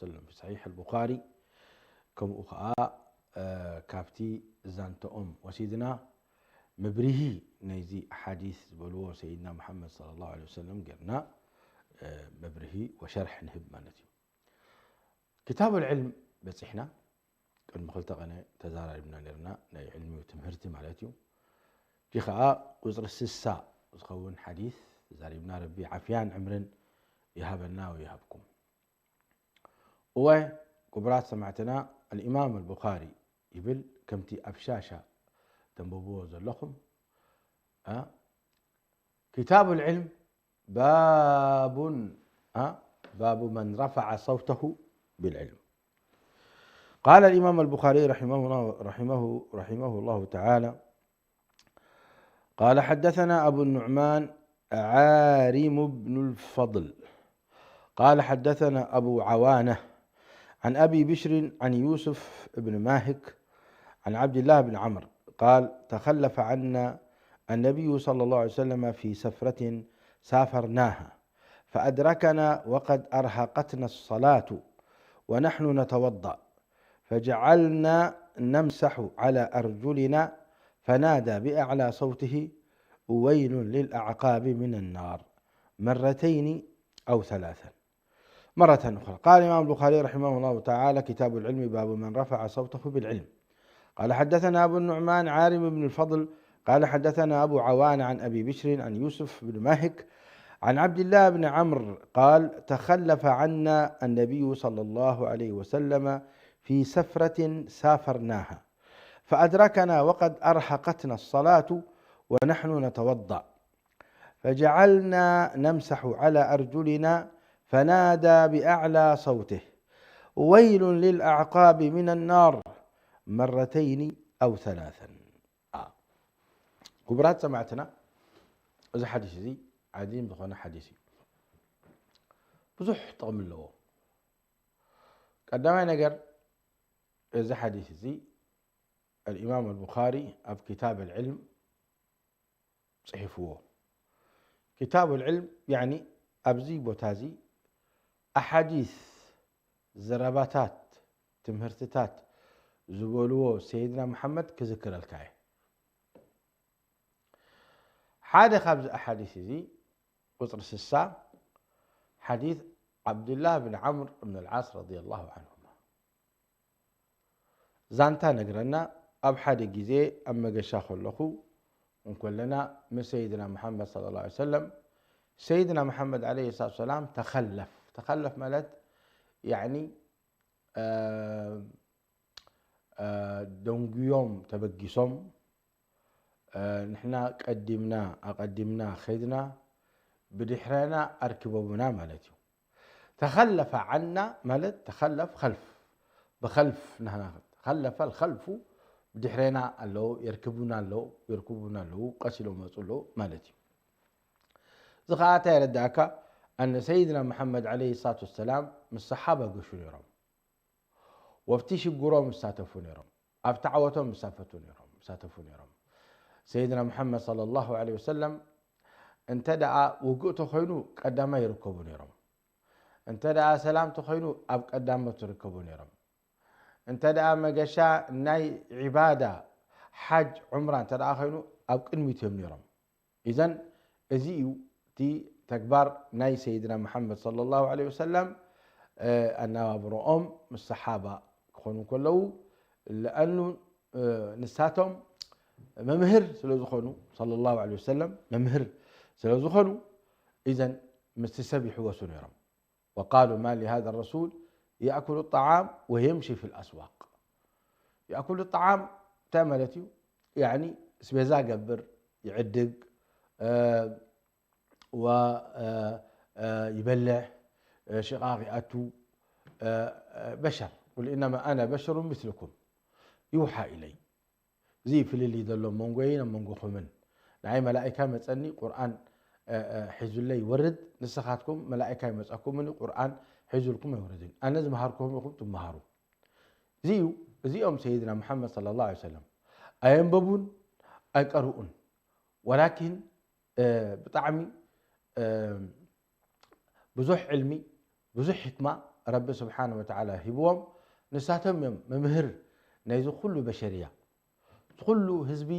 ሰለም፣ ፊ ሰሒሕ ኣልቡኻሪ፣ ከምኡ ኸዓ፣ እ፣ ካብቲ ዛንተኦም ወሲድና፣ መብርሂ ናይዚ ሓዲስ ዝበልዎ ሰይድና መሓመድ ሰለላሁ ዐለይሂ ወሰለም ጌርና፣ እ፣ መብርሂ ወሸርሕ ንህብ ማለት እዩ። ኪታብ ኣልዕልም በጺሕና፣ ቅድሚ ክልተ ቀነ ተዛራሪብና ኔርና፣ ናይ ዕልሚ ትምህርቲ ማለት እዩ። እዚ ኸዓ ቁጽሪ ስሳ ዝኸውን ሓዲስ ተዛሪብና፣ ረቢ ዓፍያን ዕምርን ይሃበና ወይሃብኩም። እወ፣ ክቡራት ሰማዕትና፣ ኣልኢማም ኣልቡኻሪ ይብል፣ ከምቲ ኣብ ሻሻ ተንብብዎ ዘለኹም፣ እ፣ ኪታብ ኣልዕልም ባቡን፣ እ፣ ባቡ መን ረፈዐ ሰውተሁ ቢልዕልም። قال الإمام البخاري رحمه الله، رحمه، رحمه الله تعالى، قال: حدثنا أبو النعمان عارم بن الفضل، قال: حدثنا أبو عوانة عن أبي بشر عن يوسف بن ماهك عن عبد الله بن عمرو قال: تخلف عنا النبي صلى الله عليه وسلم في سفرة سافرناها، فأدركنا وقد أرهقتنا الصلاة ونحن نتوضأ، فجعلنا نمسح على أرجلنا، فنادى بأعلى صوته: ويل للأعقاب من النار، مرتين أو ثلاثا. مرة أخرى، قال الإمام البخاري رحمه الله تعالى: كتاب العلم، باب من رفع صوته بالعلم. قال: حدثنا أبو النعمان عارم بن الفضل، قال: حدثنا أبو عوان عن أبي بشر عن يوسف بن ماهك عن عبد الله بن عمرو قال: تخلف عنا النبي صلى الله عليه وسلم في سفرة سافرناها، فأدركنا وقد أرهقتنا الصلاة ونحن نتوضأ، فجعلنا نمسح على أرجلنا، فنادى بأعلى صوته: ويل للأعقاب من النار، مرتين أو ثلاثا. ክቡራት ሰማዕትና፣ እዚ ሓዲስ እዚ ዓዚም ዝኾነ ሓዲስ እዩ። ብዙሕ ጥቕሚ ኣለዎ። ቀዳማይ ነገር፣ እዚ ሓዲስ እዚ ኣልኢማም ኣልቡኻሪ ኣብ ኪታብ ኣልዕልም ጽሒፍዎ። ኪታብ ኣልዕልም፣ ያዕኒ፣ ኣብዚ ቦታ እዚ ኣሓዲስ፣ ዘረባታት፣ ትምህርትታት ዝበልዎ ሰይድና መሓመድ ክዝክረልካ እየ። ሓደ ካብዚ ኣሓዲስ እዚ፣ ቁጽሪ ስሳ፣ ሓዲስ ዓብዱላህ ብን ዓምር ብን ኣልዓስ ረዲየላሁ ዓንሁማ። ዛንታ ነግረና፣ ኣብ ሓደ ግዜ ኣብ መገሻ ከለኹ እንከለና ምስ ሰይድና መሓመድ ሰለላሁ ዐለይሂ ወሰለም፣ ሰይድና መሓመድ ዐለይሂ ሰላቱ ወሰላም ተኸለፍ። ተኸለፍ ማለት፣ ያዕኒ፣ እ፣ እ፣ ደንጉዮም ተበጊሶም፣ እ፣ ንሕና ቀዲምና፣ ኣቐዲምና ኸይድና፣ ብድሕረና ኣርኪቦምና ማለት እዩ። ተኸለፈ ዓና ማለት ተኸለፍ ኸልፍ፣ ብኸልፍ ናህና ተኸለፈ ልኸልፉ፣ ብድሕሬና ኣለዉ፣ የርክቡና ኣለዉ፣ የርክቡና ኣለዉ፣ ቀስ ኢሎም መጹ ኣለዉ ማለት እዩ። እዚ ኸዓ እንታይ የረድኣካ? ኣነ ሰይድና መሓመድ ዐለይሂ ሰላቱ ወሰላም ምስ ሰሓባ ገሹ ነይሮም። ወብቲ ሽግሮም ይሳተፉ ነይሮም። ኣብቲ ዓወቶም ይሳፈቱ ነይሮም፣ ይሳተፉ ነይሮም። ሰይድና መሓመድ ሰለላሁ ዐለይሂ ወሰለም እንተ ደኣ ውግእ ተኾይኑ ቀዳማይ ይርከቡ ነይሮም። እንተ ደኣ ሰላም ተኾይኑ ኣብ ቀዳሞት ይርከቡ ነይሮም። እንተ ደኣ መገሻ ናይ ዒባዳ፣ ሓጅ፣ ዑምራ እንተ ደኣ ኾይኑ ኣብ ቅድሚት እዮም ነይሮም። ኢዘን እዚ እዩ እቲ ተግባር ናይ ሰይድና መሓመድ ሰለላሁ ዐለይሂ ወሰለም፣ እ፣ ኣነባብረኦም ምስ ሰሓባ ክኾኑ ከለዉ፣ ለኣኑ፣ እ፣ ንሳቶም መምህር ስለ ዝኾኑ፣ ሰለላሁ ዐለይሂ ወሰለም መምህር ስለ ዝኾኑ፣ ኢዘን ምስቲ ሰብ ይሕወሱ ነይሮም። وقالوا ما لهذا الرسول يأكل الطعام ويمشي في الأسواق. يأكل الطعام እንታይ ማለት እዩ? ያዕኒ፣ ስቤዛ ይገብር፣ ይዕድግ፣ እ፣ ወ-፣ እ፣ እ፣ ይበልዕ፣ እ፣ ሽቓቕ ይኣቱ፣ እ፣ እ፣ በሸር። قل إنما أنا بشر مثلكم يوحى إلي። እዚ እዩ ፍልልይ ዘሎ መንጎይን ኣብ መንጎኹምን። ንዓይ መላኢካ ይመጸኒ፣ ቁርኣን፣ እ፣ እ፣ ሒዙለይ ይወርድ፣ ንስኻትኩም መላኢካ ይመጸኩምን እዩ፣ ቁርኣን ሒዙልኩም ኣይወርድን። ኣነ ዝመሃርኩኹም ኢኹም ትመሃሩ። እዚ እዩ፣ እዚኦም ሰይድና መሓመድ ሰለላሁ ዐለይሂ ወሰለም ኣየንበቡን ኣይቀርኡን። ወላኪን፣ እ፣ ብጣዕሚ፣ እ፣ ብዙሕ ዕልሚ፣ ብዙሕ ሕክማ ረቢ ስብሓን ወተዓላ ሂብዎም። ንሳቶም እዮም መምህር ናይዚ ኩሉ በሸርያ። ኩሉ ህዝቢ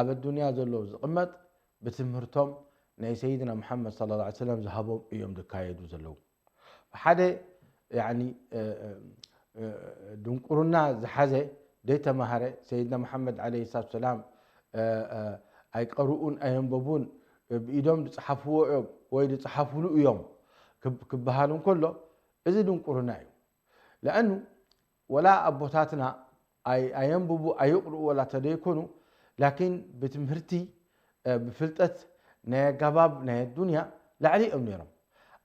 ኣብ ኣዱንያ ዘሎ ዝቕመጥ ብትምህርቶም ናይ ሰይድና ሙሓመድ ሰለላሁ ዐለይሂ ወሰለም ዝሃቦም እዮም ዝካየዱ ዘለዉ። ሓደ ያኒ ድንቁርና ዝሓዘ ዘይተማሃረ ሰይድና ሙሓመድ ዐለይሂ ሰላቱ ሰላም ኣይቀርኡን ኣየንበቡን ብኢዶም ዝፅሓፍዎ እዮም ወይ ዝፅሓፍሉ እዮም ክብ- ክበሃል እንከሎ እዚ ድንቁርና እዩ። ለኣኑ ወላ ኣቦታትና ኣይ- ኣየንብቡ ኣየቕርኡ ወላ ተደይኮኑ ላኪን ብትምህርቲ ብፍልጠት ናይ ኣጋባብ ናይ ኣዱንያ ላዕሊ እዮም ነይሮም።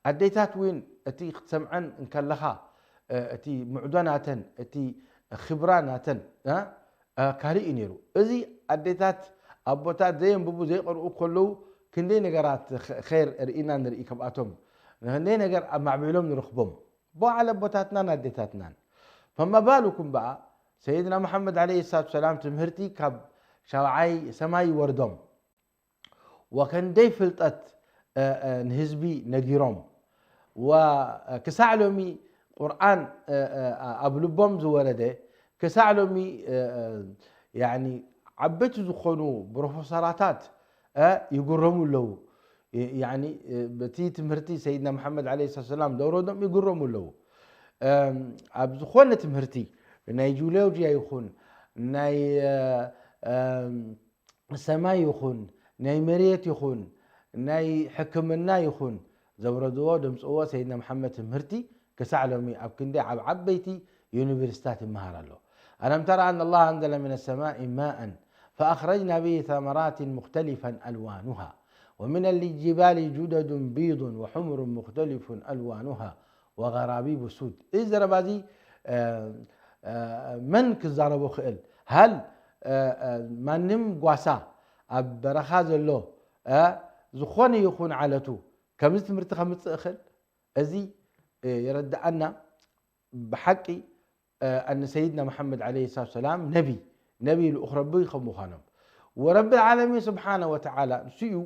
ኣዴታት እውን እቲ ክትሰምዐን እንከለኻ እቲ ሙዕዶ ናተን እቲ ክብራ ናተን ካልእ እዩ ነይሩ። እዚ ኣዴታት ኣቦታት ዘየንብቡ ዘይቀርኡ ከለዉ ክንደይ ነገራት ኸይር ርኢና ንርኢ። ካብኣቶም ክንደይ ነገር ኣማዕቢሎም ንረኽቦም። በዓል ኣቦታትናን ኣዴታትናን ፈማ ባሉኩም በኣ ሰይድና መሓመድ ዓለይሂ ሰላቱ ሰላም ትምህርቲ ካብ ሻውዓይ ሰማይ ይወርዶም ወከንደይ ፍልጠት ንህዝቢ ነጊሮም ወክሳዕ ሎሚ ቁርኣን ኣብ ልቦም ዝወረደ ክሳዕ ሎሚ ዓበይቲ ዝኾኑ ፕሮፌሰራታት ይግረሙ ኣለዉ። በቲ ትምህርቲ ሰይድና መሓመድ ዓለይሂ ሰላም ዘውረዶም ይግረሙ ኣለዉ። ኣብ ዝኾነ ትምህርቲ ናይ ጂኦሎጂያ ይኹን ናይ ሰማይ ይኹን ናይ መሬት ይኹን ናይ ሕክምና ይኹን ዘውረድዎ ደምፅዎ ሰይድና መሓመድ ትምህርቲ ክሳዕ ሎሚ ኣብ ክንደይ ኣብ ዓበይቲ ዩኒቨርሲታት ይመሃር ኣሎ። ألم تر أن الله أنزل من السماء ماء فأخرجنا به ثمرات مختلفا ألوانها ومن الجبال جدد بيض وحمر مختلف ألوانها وغرابيب سود. እዚ ዘረባ እዚ መን ክዛረቦ ክእል? ሃል ማንም ጓሳ ኣብ በረኻ ዘሎ ዝኾነ ይኹን ዓለቱ ከምዚ ትምህርቲ ከምፅእ እኽል? እዚ የረድኣና ብሓቂ ኣን ሰይድና መሓመድ ዓለይሂ ሰላቱ ሰላም ነቢ ነቢ ልኡኽ ረቢ ከም ምዃኖም ወረቢ ዓለሚን ስብሓነ ወተዓላ ንሱ እዩ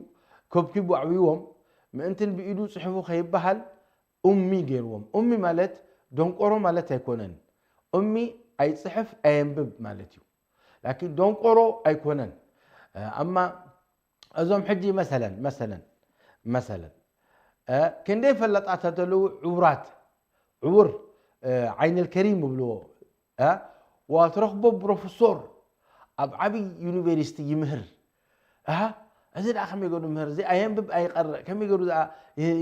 ከብኪቡ ኣዕብዎም ምእንትን ብኢዱ ፅሕፉ ከይበሃል ኡሚ ገይርዎም። ኡሚ ማለት ደንቆሮ ማለት ኣይኮነን። ኡሚ ኣይፅሕፍ ኣየንብብ ማለት እዩ። ላኪን ደንቆሮ ኣይኮነን። ኣማ እዞም ሕጂ መሰለን መሰለን መሰለን ክንደይ ፈለጣት ዘለዉ ዕውራት ዕውር ዓይነል ከሪም ይብልዎ ዋ ትረኽቦ ፕሮፌሶር ኣብ ዓብይ ዩኒቨርሲቲ ይምህር። እዚ ደኣ ከመይ ገሩ ይምህር? እዚ ኣየንብብ ኣይቀርእ ከመይ ገሩ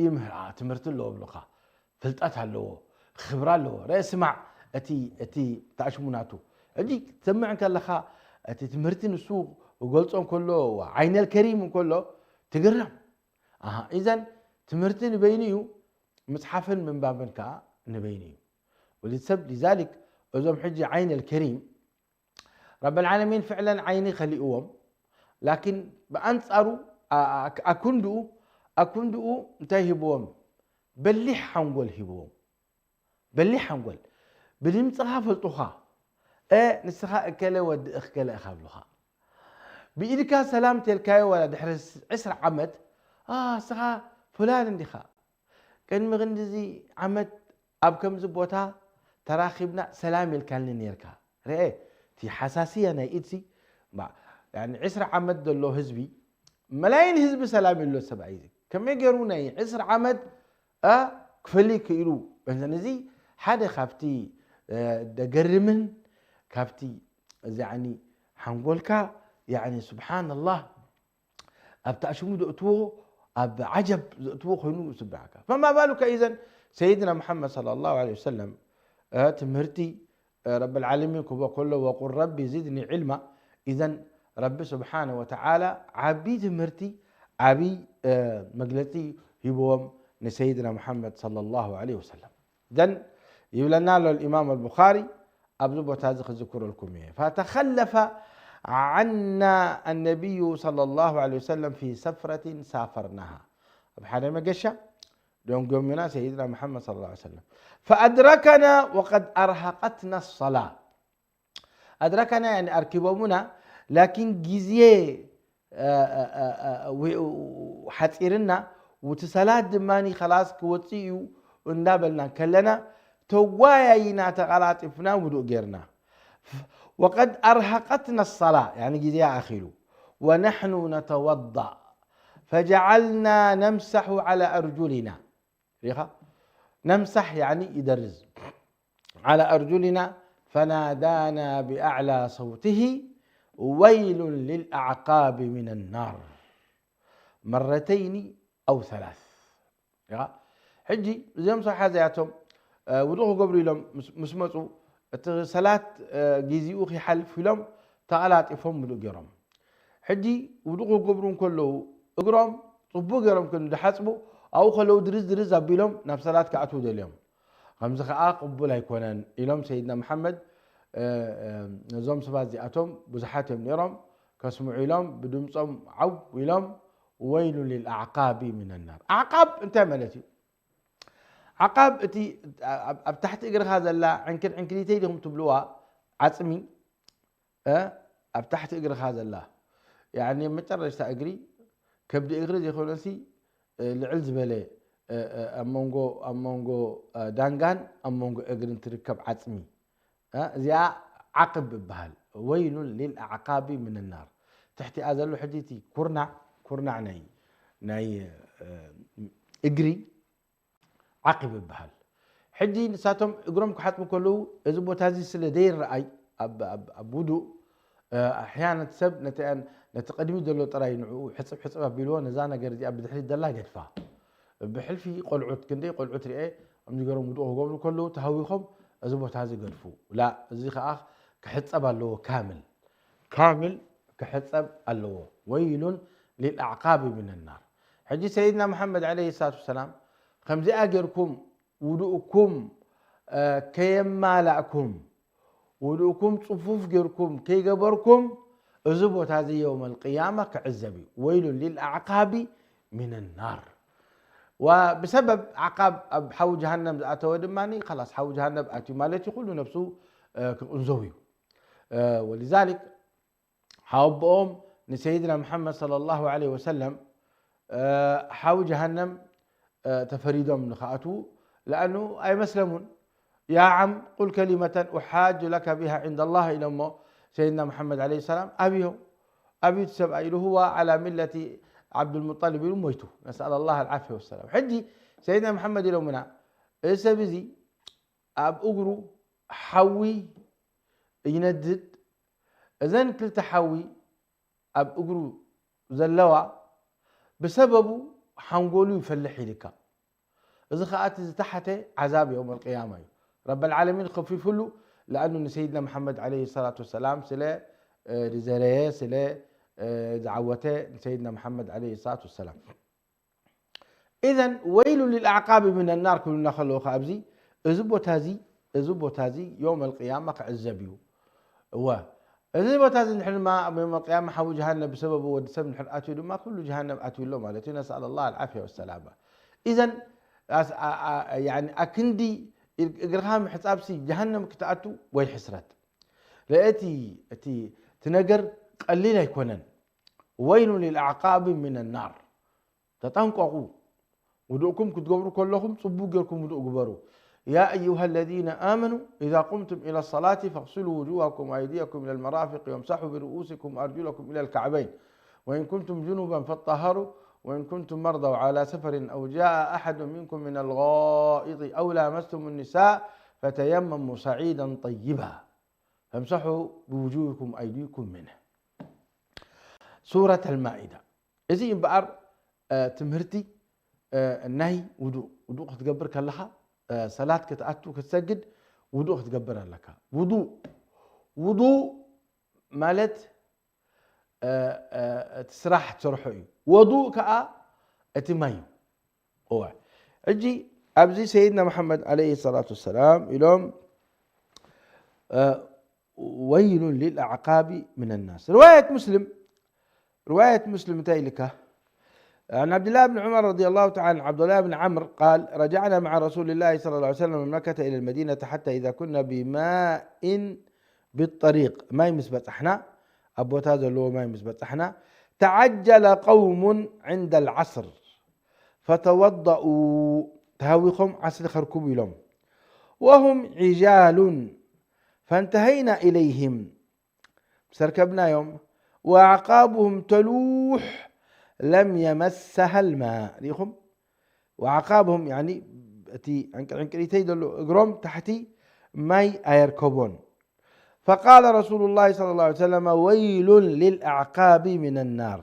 ይምህር? ትምህርቲ ኣለዎ ብሉኻ ፍልጠት ኣለዎ፣ ክብራ ኣለዎ። ርአ ስማዕ እቲ እቲ ተኣሽሙ ናቱ። ሕጂ ትሰምዕ እንከለኻ እቲ ትምህርቲ ንሱ ክገልጾ እንከሎ ዓይነል ከሪም እንከሎ ትግረም። ኣሃ ኢዘን ትምህርቲ ንበይኑ እዩ፣ ምጽሓፍን ምንባብን ከኣ ንበይኑ እዩ። ወሊድ ሰብ ሊዛሊክ እዞም ሕጂ ዓይነል ከሪም ረበል ዓለሚን ፍዕለን ዓይኒ ከሊእዎም ላኪን ብኣንጻሩ ኣኩንድኡ ኣኩንድኡ እንታይ ሂብዎም? በሊሕ ሓንጎል ሂብዎም። በሊሕ ሓንጎል ብድምፅኻ ፈልጡኻ እ ንስኻ እከለ ወዲ እክከለ እኻ ብሉኻ። ብኢድካ ሰላም ተልካዮ ዋላ ድሕሪ ዕስራ ዓመት ኣ እስኻ ፉላን እንዲኻ ቅድሚ ክንድዚ ዓመት ኣብ ከምዚ ቦታ ተራኺብና ሰላም ኢልካልኒ ነርካ። ርኤ እቲ ሓሳስያ ናይ ኢድሲ ዕስራ ዓመት ዘሎ ህዝቢ መላይን ህዝቢ ሰላም የሎ ሰብኣይ እዚ ከመይ ገይሩ ናይ ዕስራ ዓመት ክፈሊ ክኢሉ። እዘን እዚ ሓደ ካብቲ ደገርምን ካብቲ እዚ ሓንጎልካ ስብሓንላህ ኣብቲ ኣሽሙ ዘእትዎ ኣብ ዓጀብ ዘእትዎ ኮይኑ ይስብዓካ። ፈማ ባሉካ ኢዘን ሰይድና ሙሓመድ ሰለላሁ ዐለይሂ ወሰለም ትምህርቲ ረብል ዓለሚን ክቦ ከሎ ወቁል ረቢ ዚድኒ ዕልማ። ኢዘን ረቢ ስብሓነ ወተዓላ ዓብዪ ትምህርቲ ዓብዪ መግለፂ ሂብዎም ንሰይድና ሙሓመድ ሰለላሁ ዐለይሂ ወሰለም። ዘን ይብለና ኣሎ ኢማም ኣልቡኻሪ ኣብዚ ቦታ እዚ ክዝክረልኩም እየ። فتخلف عنا النبي صلى الله عليه وسلم في سفرة سافرناها ኣብ ሓደ መገሻ ደንጎምና ሰይድና ሙሓመድ صلى الله عليه وسلم فأدركنا وقد أرهقتنا الصلاة أدركنا يعني ኣርኪቦሙና ላኪን ግዜ ሓፂርና ውቲ ሰላት ድማ ከላስ ክወፅእ እዩ እንዳበልና ከለና ተጓያይና ተቐላጢፍና ውዱእ ጌርና። وقد أرهقتنا الصلاة، يعني ግዜ ኣኺሉ። ونحن نتوضأ فجعلنا نمسح على أرجلنا. ሪኻ؟ ነምሳሕ ያኒ ይደርዝ። على أرجلنا فنادانا بأعلى صوته ويل للأعقاب من النار مرتين أو ثلاث. ሪኻ? ሕጂ እዚኦም ሰሓ እዚኣቶም ውዱእ ክገብሩ ኢሎም ምስ መፁ እቲ ሰላት ጊዜኡ ክይሓልፍ ኢሎም ተቐላጢፎም ውዱእ ገይሮም። ሕጂ ውዱእ ክገብሩ እንከለዉ እግሮም ፅቡቅ ገይሮም ክንዲ ሓፅቡ ኣብኡ ከለዉ ድርዝ ድርዝ ኣቢሎም ናብ ሰላት ክኣትዉ ደልዮም። ከምዚ ከዓ ቅቡል ኣይኮነን ኢሎም ሰይድና መሓመድ ነዞም ሰባት እዚኣቶም ብዙሓት እዮም ነይሮም ከስምዑ ኢሎም ብድምፆም ዓው ኢሎም ወይሉ ሊልኣዕቃቢ ሚነናር። ኣዕቃብ እንታይ ማለት እዩ? ዓቃብ እቲ ኣብ ታሕቲ እግርኻ ዘላ ዕንክል ዕንክሊተይ ዲኹም ትብልዋ ዓፅሚ ኣብ ታሕቲ እግርኻ ዘላ ያኒ መጨረሽታ እግሪ ከብዲ እግሪ ዘይኮነሲ ልዕል ዝበለ ኣብ መንጎ ኣብ መንጎ ዳንጋን ኣብ መንጎ እግርን ትርከብ ዓፅሚ እዚኣ ዓቅብ ይበሃል። ወይሉን ሊልኣዕቃቢ ምንናር ትሕቲኣ ዘሎ ሕጂ እቲ ኩርናዕ ኩርናዕ ናይ ናይ እግሪ ዓቂብ ይበሃል። ሕጂ ንሳቶም እግሮም ክሓፅቡ ከለዉ እዚ ቦታ እዚ ስለ ዘይረኣይ ኣብ ውዱእ ኣሕያነት ሰብ ነቲ ቅድሚ ዘሎ ጥራይ ንዕኡ ሕፅብ ሕፅብ ኣቢልዎ ነዛ ነገር እዚኣ ብድሕሪት ዘላ ገድፋ። ብሕልፊ ቆልዑት ክንደይ ቆልዑት ርኤ ከምዚ ገሮም ውዱእ ክገብሩ ከለዉ ተሃዊኾም እዚ ቦታ እዚ ገድፉ። ላ እዚ ከዓ ክሕፀብ ኣለዎ ካምል ካምል ክሕፀብ ኣለዎ። ወይሉን ሊልኣዕቃቢ ምንናር። ሕጂ ሰይድና መሓመድ ዓለይሂ ሰላቱ ወሰላም ከምዚኣ ጌርኩም ውዱእኩም ከየማላእኩም ውዱእኩም ፅፉፍ ጌርኩም ከይገበርኩም እዚ ቦታ እዚ የውመል ቅያማ ክዕዘብ እዩ። ወይሉን ሊልኣዕቃቢ ሚንናር። ብሰበብ ዓቃብ ኣብ ሓዊ ጀሃነም ዝኣተወ ድማ ላስ ሓዊ ጀሃነም ኣትዩ ማለት እዩ። ኩሉ ነብሱ ክቕንዘው እዩ። ወሊዛሊክ ሓወቦኦም ንሰይድና መሓመድ صلى الله عليه وسلم ሓዊ ጀሃነም ተፈሪዶም ንክኣትዉ ለኣኑ ኣይመስለሙን። يا عم قل كلمة أحاج لك بها عند الله ኢሎሞ ሰይድና መሓመድ عليه السلام ኣብዮም ኣብዩ እቲ ሰብኣይ ኢሉ هو على ملة عبد المطلب ኢሉ ሞይቱ። نسأل الله العافية والسلام። ሕጂ ሰይድና መሓመድ ኢሎምና እዚ ሰብ እዚ ኣብ እግሩ ሓዊ ይነድድ። እዘን ክልተ ሓዊ ኣብ እግሩ ዘለዋ ብሰበቡ ሓንጎሉ ይፈልሕ ኢልካ። እዚ ከዓ እቲ ዝተሓተ ዓዛብ የውመል ቅያማ እዩ። ረበል ዓለሚን ከፊፉሉ ለኣኑ ንሰይድና መሓመድ ዓለይሂ ሰላቱ ወሰላም ስለ ዝዘረየ ስለ ዝዓወተ ንሰይድና መሓመድ ዓለይሂ ሰላቱ ወሰላም إذن ويل للأعقاب من النار ክብሉና ከለዉ ከ ኣብዚ እዚ ቦታ እዚ እዚ ቦታ እዚ يوم القيامة ክዕዘብ እዩ። እወ እዚ ቦታ እዚ እንድሕር ድማ ኣብ يوم القيامة ሓዊ ጀሃነም ብሰበቡ ወዲ ሰብ እንድሕር ኣትዩ ድማ ኩሉ ጀሃነም ኣትዩ ኣሎ ማለት እዩ። نسأل الله العافية والسلامة. إذن ኣክንዲ እግርኻ ምሕፃብሲ ጀሃነም ክትኣቱ ወይ ሕስረት። ለእቲ እቲ እቲ ነገር ቀሊል ኣይኮነን። ويل للأعقاب من النار. ተጠንቀቑ። ውዱእኩም ክትገብሩ ከለኹም ጽቡቕ ጌርኩም ውዱእ ግበሩ። يا أيها الذين آمنوا إذا قمتم إلى الصلاة فاغسلوا وجوهكم وأيديكم إلى المرافق وامسحوا برؤوسكم وأرجلكم إلى الكعبين وإن كنتم جنبا فاطهروا وإن كنتم مرضى أو على سفر أو جاء أحد منكم من الغائط أو لامستم النساء فتيمموا صعيدا طيبا فامسحوا بوجوهكم وأيديكم منه. سورة المائدة. እዚ እምበኣር ትምህርቲ ናይ ውዱእ ውዱእ ክትገብር ከለኻ ሰላት ክትኣቱ ክትሰግድ ውዱእ ክትገብር ኣለካ። ውዱእ ውዱእ ማለት እቲ ስራሕ ትሰርሖ እዩ። ወዱእ ከዓ እቲ ማይ እዩ። እወ ሕጂ ኣብዚ ሰይድና መሓመድ ዓለይሂ ሰላቱ ወሰላም ኢሎም ወይሉን ሊልኣዕቃቢ ምንናስ። ርዋየት ሙስሊም ርዋየት ሙስሊም እንታይ ኢልካ? عن عبد الله بن عمر رضي الله تعالى عن عبد الله بن عمرو قال رجعنا مع رسول الله صلى الله عليه وسلم من مكة إلى المدينة حتى إذا كنا بماء بالطريق ማይ ምስ በጻሕና ኣብ ቦታ ዘለዎ ማይ ምስ በጻሕና تعجل قوم عند العصر فتوضأوا ተሃዊኾም ዓስሪ ከርክቡ ኢሎም وهم عجال فانتهينا إليهم، ምስ ተርከብናዮም، وأعقابهم تلوح لم يمسها الماء. ርኢኹም؟ وأعقابهم، يعني እቲ ዕንቅዕንቅሪተይ ዘሎ እግሮም ታሕቲ ማይ ኣየርከቦን። فقال رسول الله صلى الله عليه وسلم: ويل للأعقاب من النار.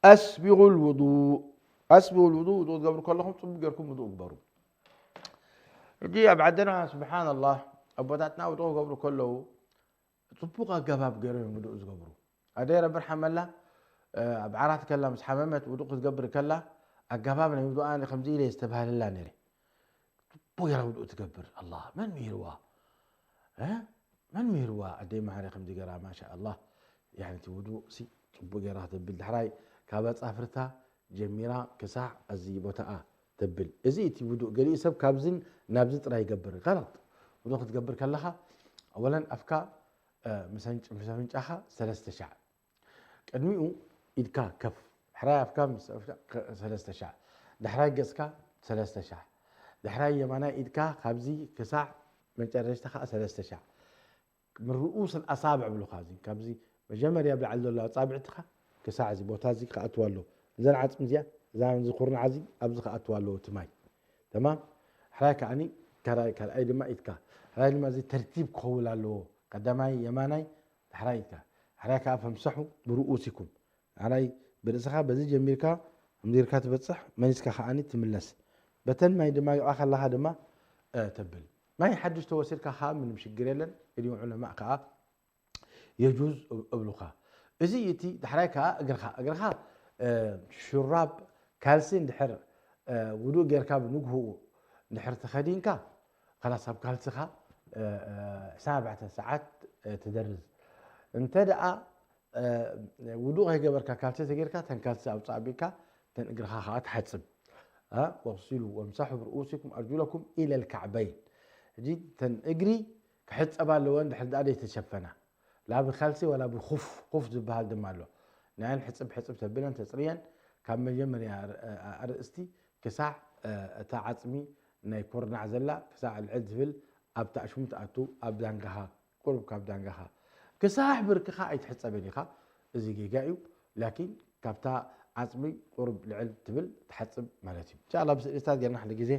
أسبغوا الوضوء. أسبغوا الوضوء، ውዱእ ትገብሩ ከለኹም ጽቡቅ ጌርኩም ውዱእ ግበሩ። ሕጂ ኣብ ዓድና ስብሓንላህ ኣቦታትና ውዱእ ክገብሩ ከለዉ ጽቡቕ ኣገባብ ገይሮም እዮም ውዱእ ዝገብሩ። ኣደይ ረቢ ርሓመላ፣ እ፣ ኣብ ዓራት ከላ ምስ ሓመመት ውዱእ ክትገብር ከላ ኣገባብ ናይ ውዱኣ ከምዚ ኢለ ዝተባህለላ ነይረ። ጽቡቕ ገይራ ውዱእ ትገብር። ኣላ መን ምሂርዋ? እ? መን ምሂርዋ? ኣደይ መሓሪ ከምዚ ገይራ ማሻ ኣላ። ያኒ እቲ ውዱእ ሲ ጽቡቕ ገይራ ክትብል ዳሕራይ ካብ ኣጻፍርታ ጀሚራ ክሳዕ እዚ ቦታኣ ተብል። እዚ እቲ ውዱእ ገሊኡ ሰብ ካብዝን ናብዚ ጥራይ ይገብር። غلط። ውዱእ ክትገብር ከለኻ ኣወለን ኣፍካ፣ እ፣ ምስ ኣንጭ-፣ ምስ ኣፍንጫኻ ሰለስተ ሻዕ። ቅድሚኡ ኢድካ ከፍ፣ ዳሕራይ ኣፍካ ምስ ኣፍንጫ-፣ ከ-፣ ሰለስተ ሻዕ። ዳሕራይ ገጽካ ሰለስተ ሻዕ። ዳሕራይ የማናይ ኢድካ ካብዚ ክሳዕ መጨረሽታ ከኣ ሰለስተ ሻዕ። من رؤوس الأصابع ብሉኻ፣ እዚ ካብዚ መጀመርያ ኣብ ላዕሊ ዘሎ ኣጻብዕትኻ ክሳዕ እዚ ቦታ እዚ ክኣትዋ ኣለዎ። እዘን ዓጽሚ እዚኣ፣ እዛ፣ እዚ ኩርናዕ እዚ ኣብዚ ክኣትዋ ኣለዎ እቲ ማይ። ተማም? ሕራይ ከኣኒ፣ ካልኣይ፣ ካልኣይ ድማ ኢድካ። ሕራይ ድማ እዚ ተርቲብ ክኸውን ኣለዎ። ቀዳማይ የማናይ፣ ዳሕራይ ኢድካ። ሕራይ ከኣ ፈምሰሑ ብርኡሲኩም። ሕራይ ብርእስኻ በዚ ጀሚርካ፣ ከምዚ ኢልካ ትበጽሕ፣ መሊስካ ከኣኒ ትምለስ። በተን ማይ ድማ ይቕዓ ከለኻ ድማ፣ እ፣ ተብል። ማይ ሓድሽ ተወሲድካ ከኣ ምንም ሽግር የለን። እዲም ዑለማእ ከኣ የጁዝ እብ-፣ እብሉኻ። እዚ እቲ ዳሕራይ ከኣ እግርኻ፣ እግርኻ፣ እ፣ ሹራብ ካልሲ እንድሕር፣ እ፣ ውዱእ ጌርካ ብንግህኡ እንድሕር ተኸዲንካ፣ ከላስ ኣብ ካልስኻ፣ እ፣ እ፣ ዕስራን ኣርባዕተን ሰዓት፣ እ፣ ትደርዝ። እንተ ደኣ፣ እ፣ ውዱእ ከይገበርካ ካልሲ ተጌርካ፣ ተን ካልሲ ኣብ ጻቢካ፣ ተን እግርኻ ከኣ ትሓጽብ። እ፣ ወግሲሉ ወምሳሑ ብርኡሲኩም ኣርጁለኩም ኢለል ካዕበይን። ሕጂ ተን እግሪ ክሕጸባ ኣለወን፣ ድሕር ደኣ ዘይተሸፈና። ላ ብካልሲ ዋላ ብኹፍ፣ ኹፍ ዝበሃል ድማ ኣሎ። ንኣየን ሕጽብ ሕጽብ ተብለን ተጽርየን፣ ካብ መጀመርያ ኣር-፣ ኣርእስቲ ክሳዕ፣ እ፣ እታ ዓጽሚ ናይ ኮርናዕ ዘላ ክሳዕ ልዕል ትብል ኣብታ ኣሽሙ ትኣቱ፣ ኣብ ዳንጋኻ፣ ቁሩብ ካብ ዳንጋኻ። ክሳዕ ብርክኻ ኣይትሕጸብን ኢኻ፣ እዚ ጌጋ እዩ። ላኪን ካብታ ዓጽሚ ቁሩብ ልዕል ትብል ትሓጽብ ማለት እዩ። እንሻላ ብስእልታት ጌርና ሓደ ግዜ፣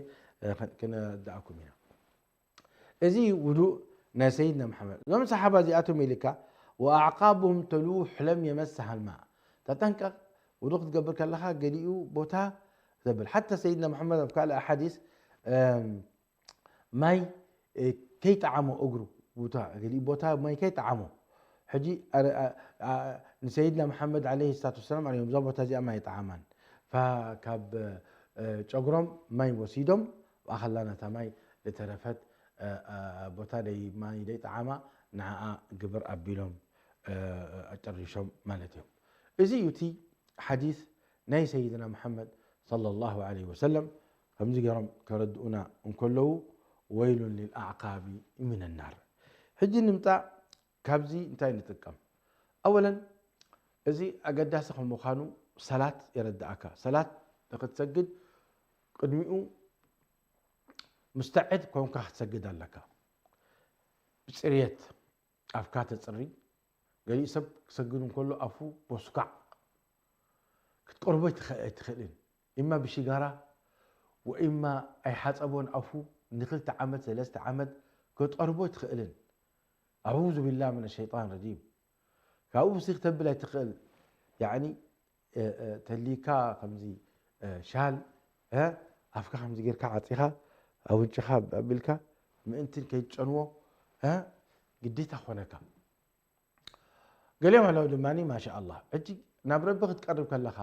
እ፣ ክን-፣ ክንርድኣኩም ኢና። እዚ ውዱእ ናይ ሰይድና መሓመድ። እዞም ሰሓባ እዚኣቶም ኢልካ፣ "ወኣዕቃቡሁም ተሉሕ ለም የመስሃ ልማእ." ተጠንቀቕ፣ ውዱእ ክትገብር ከለኻ ገሊኡ ቦታ ዘብል። ሓታ ሰይድና መሓመድ ኣብ ካልእ ሓዲስ፣ እም፣ ማይ፣ እ፣ ከይጠዓሞ እግሩ፣ ቦታ፣ ገሊኡ ቦታ ማይ ከይጠዓሞ። ሕጂ፣ ኣረ-፣ ኣ-፣ ኣ-፣ ንሰይድና መሓመድ ዓለይሂ ሰላቱ ወሰላም ኣርእዮም፣ እዛ ቦታ እዚኣ ማይ ኣይጠዓማን። ፋ-፣ ካብ፣ እ፣ ጨጉሮም ማይ ወሲዶም፣ ብኣኸላ ነታ ማይ ዝተረፈት፣ እ፣ እ፣ ቦታ ደይ-፣ ማይ ደይጠዓማ ንዓኣ ግብር ኣቢሎም፣ እ፣ ኣጨሪሾም ማለት እዮም። እዚ እዩ እቲ ሓዲስ ናይ ሰይድና መሓመድ ሰለላሁ ዐለይሂ ወሰለም። ከምዚ ገይሮም ከረድኡና እንከለዉ፣ "ወይሉን ሊልኣዕቃቢ ሚነ ናር።" ሕጂ ንምጻእ፣ ካብዚ እንታይ ንጥቀም? ኣወለን፣ እዚ ኣገዳሲ ከም ምዃኑ ሰላት የረድኣካ። ሰላት ንክትሰግድ ቅድሚኡ ሙስተዕድ ኮንካ ክትሰግድ ኣለካ። ብጽርየት ኣፍካ ተጽሪ። ገሊኡ ሰብ ክሰግድ እንከሎ ኣፉ ቦስኳዕ ክትቀርቦ ኣይትኸ-፣ ኣይትኽእልን። ኢማ ብሽጋራ ወኢማ ኣይሓጸቦን ኣፉ ንክልተ ዓመት፣ ሰለስተ ዓመት ክትቀርቦ ኣይትኽእልን። ኣዑዙ ቢላህ ሚነ ሸይጣን ረጂም። ካብኡ ብሲ ክተብል ኣይትኽእል። ያዕኒ፣ እ፣ እ፣ ተሊካ ከምዚ፣ እ፣ ሻል፣ እ፣ ኣፍካ ከምዚ ጌርካ ዓጺኻ፣ ኣውንጭኻ ኣቢልካ ምእንትን ከይትጨንዎ፣ እ፣ ግዴታ ኮነካ። ገሊኦም ኣለዉ ድማ፣ ማሻ ኣላህ፣ ሕጂ ናብ ረቢ ክትቀርብ ከለኻ፣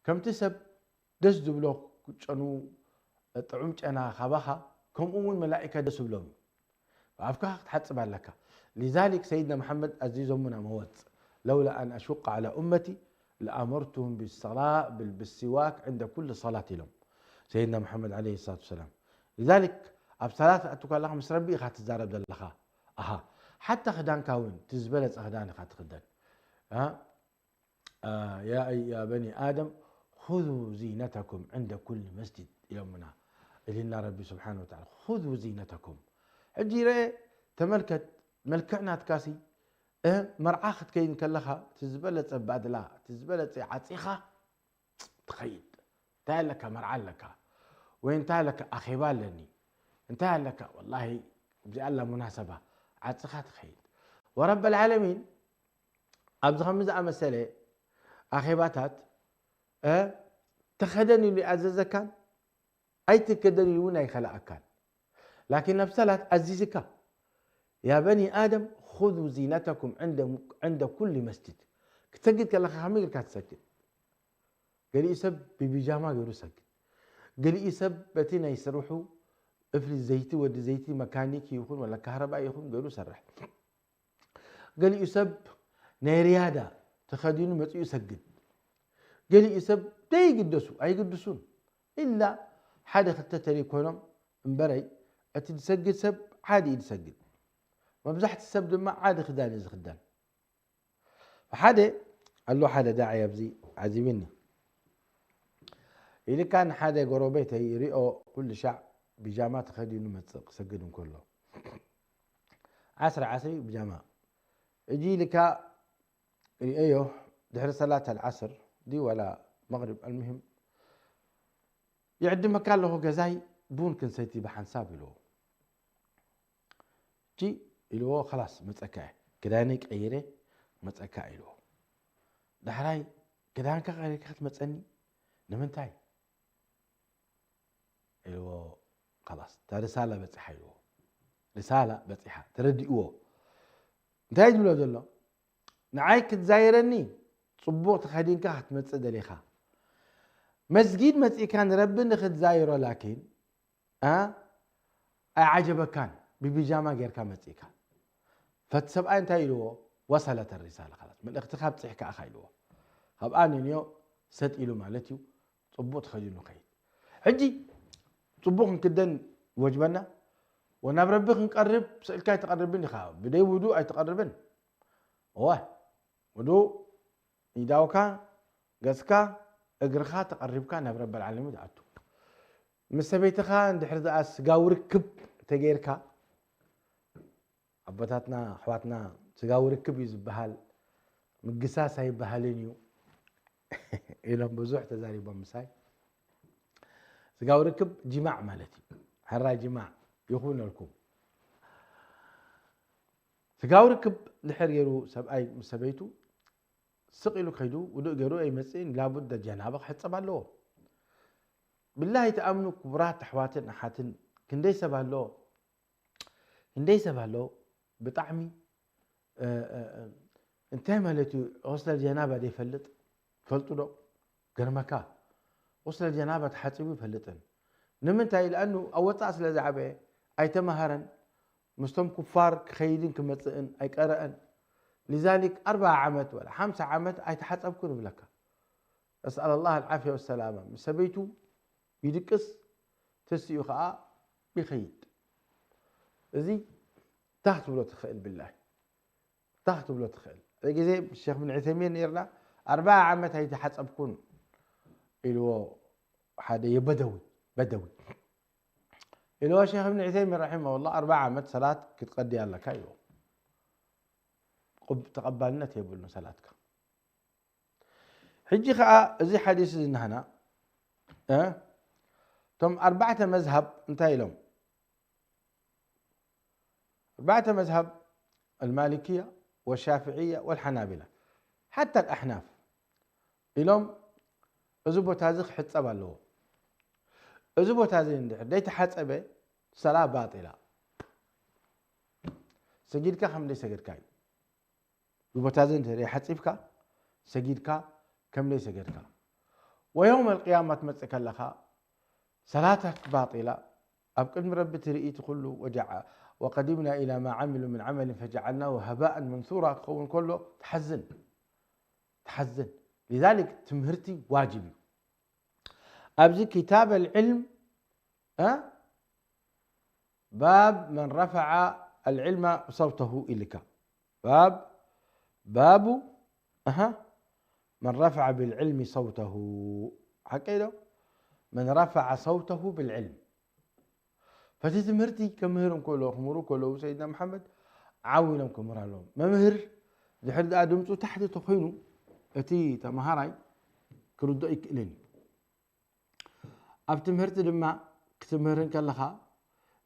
ከምቲ ሰብ ደስ ዝብሎ ጨኑ፣ ጥዑም ጨና ካባኻ፣ ከምኡ እውን መላኢካ ደስ ዝብሎም እዩ። ኣፍካ ክትሓጽብ ኣለካ። ሊዛሊክ ሰይድና መሓመድ ኣዚዞሙና መወጽ፣ "ለውላ ኣን ኣሹቀ ዓላ ኡመቲ ለኣመርቱሁም ብሰላ-፣ ብል-፣ ብሲዋክ ዕንደ ኩል ሰላት" ኢሎም ሰይድና መሓመድ ዓለይሂ ሰላቱ ወሰላም። ሊዛሊክ ኣብ ሰላት ኣቱ ከለኻ ምስ ረቢ ኢኻ ትዛረብ ዘለኻ። ኣሃ፣ ሓታ ክዳንካ እውን እቲ ዝበለጸ ክዳን ኢኻ ትኽደን። ኣ፣ ኣ፣ ያ ኣይ-፣ ያ በኒ ኣደም፣ "ኹዙ ዚነተኩም ዕንደ ኩል መስጅድ" ኢሎምና፣ ኢልና ረቢ ስብሓን ወተዓላ። "ኹዙ ዚነተኩም"፣ ሕጂ ርአ፣ ተመልከት፣ መልክዕ ናትካሲ፣ እ፣ መርዓ ክትከይድ ከለኻ፣ እቲ ዝበለጸ ባድላ፣ እቲ ዝበለጸ ዓጺኻ ትኸይድ። እንታይ ኣለካ? መርዓ ኣለካ። ወይ እንታይ ኣለካ? ኣኼባ ኣለኒ። እንታይ ኣለካ? ወላሂ፣ እዚኣ ኣላ ሙናሰባ። ዓጺኻ ትኸይድ። ወረበል ዓለሚን፣ ኣብዚ ከምዚ ዝኣመሰለ ኣኼባታት፣ እ፣ ተኸደን ኢሉ ይኣዘዘካን፣ ኣይትከደን ኢሉ እውን ኣይኸልኣካን። ላኪን ኣብ ሰላት ኣዚዝካ፣ "ያ በኒ ኣደም፣ ኹዙ ዚነተኩም ዕንደ፣ ዕንደ ኩሊ መስጅድ።" ክትሰግድ ከለኻ ከመይ ጌርካ ትሰግድ? ገሊኡ ሰብ ብቢጃማ ገይሩ ይሰግድ። ገሊኡ ሰብ በቲ ናይ ስርሑ እፍሊ ዘይቲ፣ ወዲ ዘይቲ፣ መካኒክ ይኹን ወላ ካህረባይ ይኹን ገይሩ ይሰርሕ። ገሊኡ ሰብ ናይ ርያዳ ተኸዲኑ መጺኡ ይሰግድ። ገሊኡ ሰብ ደይግደሱ፣ ኣይግድሱን። ኢላ ሓደ ክልተ ተለይኮኖም እምበረይ፣ እቲ ዝሰግድ ሰብ ሓደ እዩ ዝሰግድ። መብዛሕቲ ሰብ ድማ ሓደ ክዳን እዩ ዝኽደን። ሓደ ኣሎ፣ ሓደ ዳዒ ኣብዚ ዓዚብኒ። ኢልካ ንሓደ ጎረቤተይ ይሪኦ፣ ኩሉ ሻዕ ቢጃማ ተኸዲኑ መጽእ ክሰግድ እንከሎ። ዓስሪ ዓስሪ ቢጃማ። እጂ ኢልካ ሪኦዮ፣ ድሕሪ ሰላት ኣልዓስር ድዩ ዋላ መግሪብ፣ ኣልሙሂም፣ ይዕድመካ ኣለኹ ገዛይ፣ ቡን ክንሰቲ ብሓንሳብ ኢልዎ። እጂ ኢልዎ፣ "ኸላስ መጸካ እየ፣ ክዳነይ ቀይረ መጸካ" ኢልዎ። ዳሕራይ፣ "ክዳንካ ቀይርካ ክትመጸኒ ንምንታይ?" ኢልዎ። "ኸላስ፣ እታ ርሳላ በጺሓ" ኢልዎ። ርሳላ በጺሓ፣ ተረዲእዎ። እንታይ ዝብሎ ዘሎ? "ንዓይ ክትዛይረኒ ጽቡቕ ተኸዲንካ ክትመጽእ ደሊኻ። መስጊድ መጺእካ ንረቢ ንክትዛይሮ ላኪን፣ ኣ፣ ኣይዓጀበካን፣ ብቢጃማ ጌርካ መጺእካ።" ፈቲ ሰብኣይ እንታይ ኢልዎ? "ወሰለት ሪሳላ፣ ኸላስ፣ መልእኽትኻ ኣብጺሕካ ኢኻ" ኢልዎ። ካብኣ ንንዮ ሰጥ ኢሉ ማለት እዩ፣ ጽቡቕ ተኸዲኑ ከይድ። ሕጂ ጽቡቕ ክንክደን ወጅበና፣ ወናብ ረቢ ክንቀርብ ስእልካ ኣይትቐርብን ኢኻ፣ ብደይ ውዱእ ኣይትቐርብን። እወ፣ ውዱእ፣ ኢዳውካ፣ ገጽካ፣ እግርኻ ተቐሪብካ ናብ ረበል ዓለሚን ትኣቱ። ምስ ሰበይትኻ እንድሕር ደኣ ስጋዊ ርክብ ተገይርካ፣ ኣቦታትና ኣሕዋትና ስጋዊ ርክብ እዩ ዝበሃል፣ ምግሳስ ኣይበሃልን እዩ ኢሎም ብዙሕ ተዛሪቦም ምሳይ። ስጋዊ ርክብ ጅማዕ ማለት እዩ። ሕራይ ጅማዕ ይኹነልኩም። ስጋዊ ርክብ ድሕር ገይሩ ሰብኣይ ምስ ሰበይቱ፣ ስቕ ኢሉ ከይዱ ውዱእ ገይሩ ኣይመጽእን፣ ላቡዳ ጀናባ ክሕጸብ ኣለዎ። ብላሂ ተኣምኑ ክቡራት ኣሕዋትን ኣሓትን፣ ክንደይ ሰብ ኣሎ፣ ክንደይ ሰብ ኣሎ ብጣዕሚ፣ እ፣ እ፣ እ፣ እንታይ ማለት እዩ? ቁስለል ጀናባ ዘይፈልጥ ፈልጡ ዶ? ገርመካ። ቁስለል ጀናባ ተሓጺቡ ይፈልጥን። ንምንታይ? ለኣኑ ኣብ ወጻእ ስለ ዝዓበየ ኣይተማሃረን። ምስቶም ኩፋር ክኸይድን ክመጽእን ኣይቀረአን። ሊዛሊክ ኣርብዓ ዓመት ወላ ሓምሳ ዓመት ኣይተሓጸብኩን ይብለካ። ነስኣል ኣላህ ኣልዓፍያ ወሰላማ። ምስ ሰበይቱ ይድቅስ፣ ተሲኡ ኸዓ ይኸይድ። እዚ እንታይ ክትብሎ ትኽእል? ብላሂ እንታይ ክትብሎ ትኽእል? ሓደ ግዜ ሸኽ ብን ዑሰይሚን ነይርና፣ ኣርብዓ ዓመት ኣይተሓጸብኩን ኢልዎ ሓደ የበደዊ፣ በደዊ። ኢልዎ ሸኽ ብን ዑሰይሚን ረሒመሁላህ፣ ኣርብዓ ዓመት ሰላት ክትቀዲ ኣለካ ኢልዎ። ቁብ-፣ ተቐባልነት የብሉን ሰላትካ። ሕጂ ኸዓ እዚ ሓዲስ እዚ ናህና፣ እ፣ እቶም ኣርባዕተ መዝሃብ እንታይ ኢሎም? ኣርባዕተ መዝሃብ፣ ኣልማሊክያ ወሻፍዕያ ወልሓናቢላ፣ ሓታ ኣልኣሕናፍ ኢሎም፣ እዚ ቦታ እዚ ክሕጸብ ኣለዎ። እዚ ቦታ እዚ እንድሕር ዘይተሓጸበ፣ ሰላ ባጢላ። ሰጊድካ ከም ዘይሰገድካ እዩ። እዚ ቦታ እዚ እንተ ሓጺብካ፣ ሰጊድካ ከም ዘይሰገድካ። ወየውም ኣልቅያማ ትመጽእ ከለኻ፣ ሰላተክ ባጢላ፣ ኣብ ቅድሚ ረቢ ትርኢ እቲ ኩሉ ወጃዓ፣ "ወቀዲምና ኢላ ማ ዓሚሉ ምን ዓመልን ፈጀዓልናሁ ሃባእን መንሱራ" ክኸውን ከሎ፣ ትሓዝን፣ ትሓዝን። ሊዛሊክ ትምህርቲ ዋጅብ እዩ። ኣብዚ ኪታብ ኣልዕልም፣ እ? ባብ መን ረፈዐ ኣልዕልማ ሰውተሁ ኢልካ። ባብ፣ ባቡ፣ ኣሃ፣ መን ረፈዐ ብልዕልሚ ሰውተሁ። ሓቀይ ዶ? መን ረፈዐ ሰውተሁ ብልዕልም። ፈቲ ትምህርቲ ከምህር እንከሎ ክምህሩ ከለዉ ሰይድና መሓመድ ዓው ኢሎም ክምህር ኣለዎም። መምህር ድሕሪ ደኣ ድምፁ ታሕቲ ተኮይኑ እቲ ተምሃራይ ክርድኦ ይክእልን እዩ። ኣብ ትምህርቲ ድማ ክትምህር እንከለኻ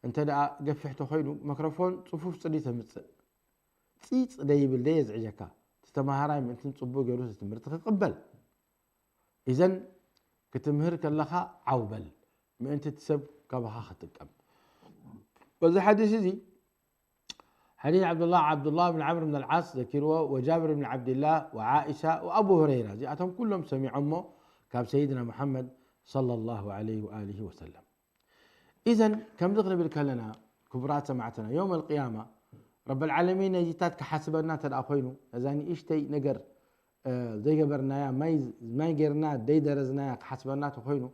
እንተ ደኣ ገፊሕ ተኮይኑ መክሮፎን ፅፉፍ ፅዲ ተምፅእ። ፂፅ ደይብል ደየዝዕጀካ። እቲ ተምሃራይ ምእንትን ፅቡቅ ገይሩ እቲ ትምህርቲ ክቅበል። ኢዘን ክትምህር ከለኻ ዓው በል ምእንቲ እቲ ሰብ ካባኻ ክጥቀም። በዚ ሓዲስ እዚ ሓዲስ ዓብዱላህ ዓብዱላህ ብን ዓምር ብን ኣልዓስ ዘኪርዎ ወጃብር ብን ዓብድላህ ወዓኢሻ ወኣቡ ሁረይራ እዚኣቶም ኩሎም ሰሚዖሞ ካብ ሰይድና ሙሓመድ ሰለላሁ ዐለይሂ ወኣሊሂ ወሰለም። ኢዘን ከምዚ ክንብል ከለና ክቡራት ሰማዕትና ዮም ኣልቅያማ ረብ ልዓለሚን ነዚታት ክሓስበና እንተ ደኣ ኮይኑ ነዛ ንእሽተይ ነገር ዘይገበርናያ ማይ ጌርና ደይደረዝናያ ክሓስበና ተኮይኑ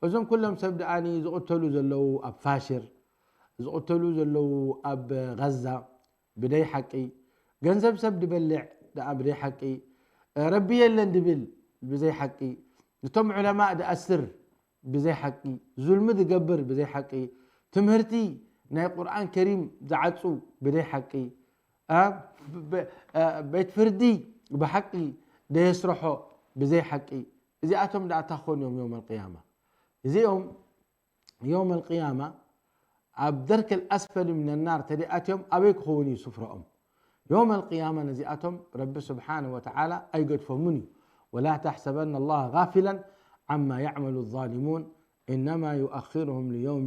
እዞም ኩሎም ሰብ ደኣኒ ዝቕተሉ ዘለዉ ኣብ ፋሽር ዝቕተሉ ዘለዉ ኣብ ጋዛ ብደይ ሓቂ ገንዘብ ሰብ ድበልዕ ደኣ ብደይ ሓቂ ረቢ የለን ድብል ብዘይ ሓቂ እቶም ዑለማእ ድኣስር ብዘይ ሓቂ ዙልሚ ዝገብር ብዘይ ሓቂ ትምህርቲ ናይ ቁርኣን ከሪም ዝዓፁ ብደይ ሓቂ ቤት ፍርዲ ብሓቂ ደየስርሖ ብዘይ ሓቂ እዚኣቶም ደኣ እንታይ ክኾኑ እዮም ዮም ኣልቅያማ እዚኦም ዮም ኣልቅያማ ኣብ ደርክ ኣልኣስፈል ምን ናር ተደኣትዮም ኣበይ ክኸውን እዩ ስፍራኦም ዮም ኣልቅያማ ነዚኣቶም ረቢ ስብሓን ወተዓላ ኣይገድፎምን እዩ ولا تحسبن الله غافلا عما يعمل الظالمون إنما يؤخرهم ليوم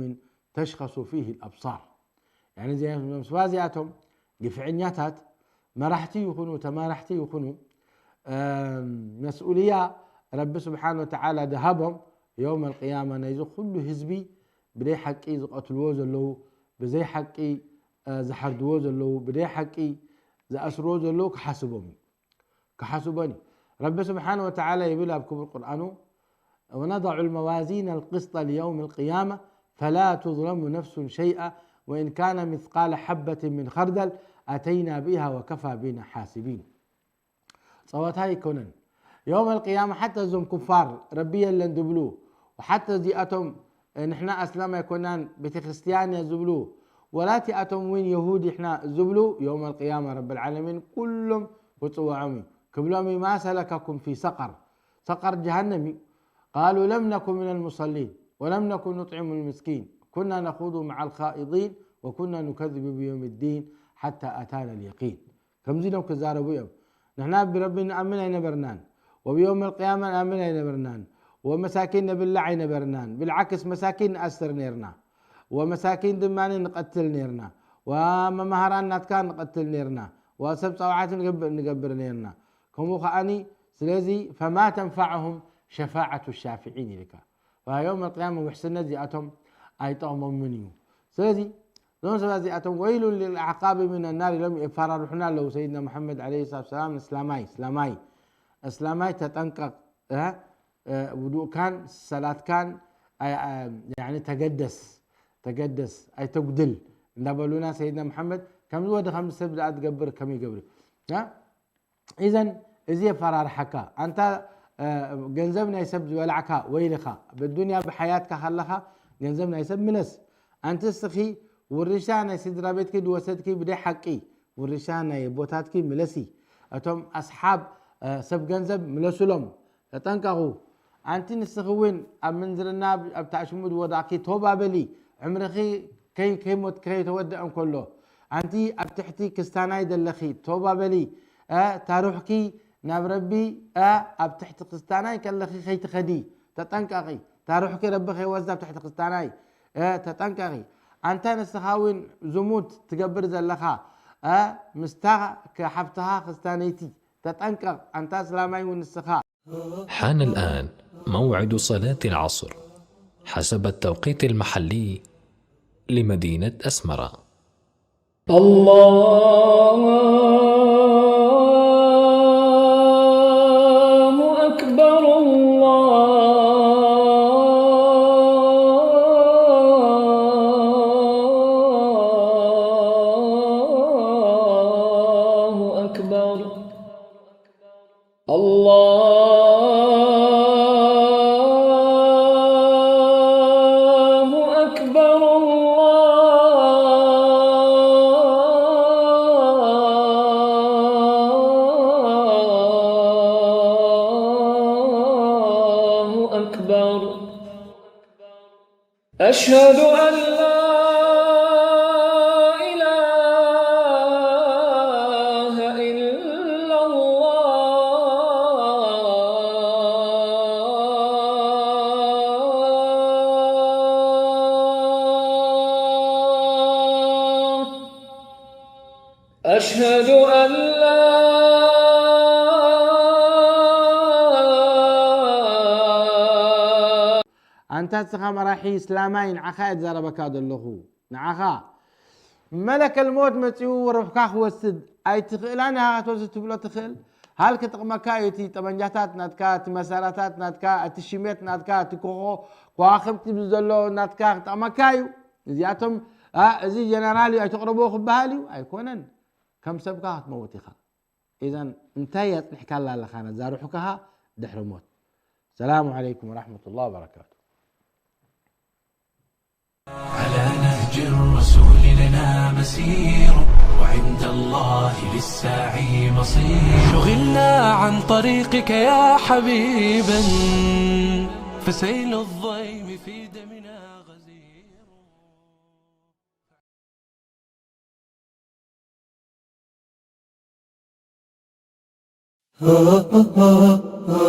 تشخص فيه الأبصار يعني እዚኣቶም ግፍዐኛታት መራሕቲ ይኹኑ ተመራሕቲ ይኹኑ መስኡልያ ረቢ ስብሓን ወተዓላ ድሃቦም የውም ኣልቅያማ ናይዚ ኩሉ ህዝቢ ብደይ ሓቂ ዝቐትልዎ ዘለዉ ብዘይ ሓቂ ዝሓርድዎ ዘለዉ ብደይ ሓቂ ዝኣስርዎ ዘለዉ ክሓስቦም እዩ ክሓስቦን እዩ ረቢ ስብሓን ወተዓላ ይብል ኣብ ክቡር ቁርኣኑ ونضع الموازين القسط ليوم القيامة فلا تظلم نفس شيئا وإن كان مثقال حبة من خردل أتينا بها وكفى بنا حاسبين ጸወታ ኣይኮነን የውም ኣልቅያማ ሓታ እዞም ኩፋር ረቢ የለን ድብሉ ሓታ እዚኣቶም ንሕና ኣስላም ኣይኮናን ቤተክርስትያን እያ ዝብሉ ወላ እቲኣቶም እውን የሁድ ኢሕና ዝብሉ የውም ኣልቅያማ ረቢ ልዓለሚን ኩሎም ክፅውዖም እዩ ክብሎም እዩ ማ ሰለከኩም ፊ ሰቀር ሰቀር ጀሃነም እዩ ቃሉ ለም ነኩ ምን ልሙሰሊን ወለም ነኩ ኑጥዕሙ ልምስኪን ኩና ነኹዱ መዓ ልኻኢዲን ወኩና ኑከዚቡ ብዮም ዲን ሓታ ኣታና ልየቂን ከምዚ ኢሎም ክዛረቡ እዮም ንሕና ብረቢ ንኣምን ኣይነበርናን ወብዮም ልቅያማ ንኣምን ኣይነበርናን ወመሳኪን ነብላዕ ኣይነበርናን ብልዓክስ መሳኪን ንኣስር ነርና ወመሳኪን ድማ ንቐትል ነርና ወመምሃራን ናትካ ንቐትል ነርና ወሰብ ፃውዓት ንገብር ነርና ከምኡ ከዓኒ ስለዚ ፈማ ተንፋዕሁም ሸፋዓቱ ሻፍዒን ኢልካ ዮም ኣልቅያማ ውሕስነት እዚኣቶም ኣይጠቕሞምን እዩ ስለዚ እዞም ሰባት እዚኣቶም ወይሉን ልልኣዕቃቢ ምን ናር ኢሎም የፈራርሑና ኣለዉ ሰይድና ሙሐመድ ለ ሰላት ሰላም እስላማይ እስላማይ እስላማይ ተጠንቀቕ ውዱእካን ሰላትካን ተገደስ ተገደስ ኣይተጉድል እንዳበሉና ሰይድና ሙሐመድ ከምዚ ወዲ ከምዚ ሰብ ደኣ ትገብር ከመይ ይገብር ኢዘን እዚ የፈራርሓካ ኣንታ ገንዘብ ናይ ሰብ ዝበላዕካ ወይልኻ ብዱንያ ብሓያትካ ከለኻ ገንዘብ ናይ ሰብ ምለስ ኣንቲ እስኺ ውርሻ ናይ ስድራ ቤትኪ ዝወሰድኪ ብደይ ሓቂ ውርሻ ናይ ኣቦታትኪ ምለሲ እቶም ኣስሓብ ሰብ ገንዘብ ምለሱሎም ተጠንቀቑ ኣንቲ ንስኺ እውን ኣብ ምንዝርና ኣብ ታሽሙ ዝወዳእኪ ቶባ በሊ ዕምርኺ ከይሞት ከይተወደአ እንከሎ ኣንቲ ኣብ ትሕቲ ክስታናይ ዘለኺ ቶባ በሊ ታሩሕኪ ናብ ረቢ ኣብ ትሕቲ ክስታናይ ከለኺ ከይትኸዲ ተጠንቀቂ ታሩሕኪ ረቢ ከይወስድ ኣብ ትሕቲ ክስታናይ ተጠንቀቂ ኣንታ ንስኻ እውን ዝሙት ትገብር ዘለኻ ምስታ ሓፍትኻ ክስታነይቲ ተጠንቀቕ ኣንታ እስላማይ እውን ንስኻ حان الآن موعد صلاة العصر حسب التوقيت المحلي لمدينة أسمرة. الله أكبر الله أكبر الله أشهد أن لا إله إلا الله. أشهد أن لا ኣንታ ንስኻ መራሒ እስላማይ ንዓኻ እየ ዝዛረበካ ዘለኹ። ንዓኻ መለከል ሞት መጺኡ ሩሕካ ክወስድ ኣይትኽእላን ኢኻ ክትወስድ ትብሎ ትኽእል። ሃል ክጥቕመካ እዩ እቲ ጠመንጃታት ናትካ፣ እቲ መሳርያታት ናትካ፣ እቲ ሽሜት ናትካ፣ እቲ ኮኾ ከዋኽብቲ ዘሎ ናትካ ክጠቕመካ እዩ። እዚኣቶም ኣ፣ እዚ ጀነራል እዩ ኣይተቕርቦ ክበሃል እዩ ኣይኮነን። ከም ሰብካ ክትመውት ኢኻ። ኢዘን እንታይ ኣጽኒሕካላ ኣለኻ ነዛ ሩሕካ ድሕሪ ሞት? ሰላሙ ዓለይኩም ወራሕመቱላሂ ወበረካቱ። على نهج الرسول لنا مسير، وعند الله للسعي مصير. شغلنا عن طريقك يا حبيبا، فسيل الضيم في دمنا غزير.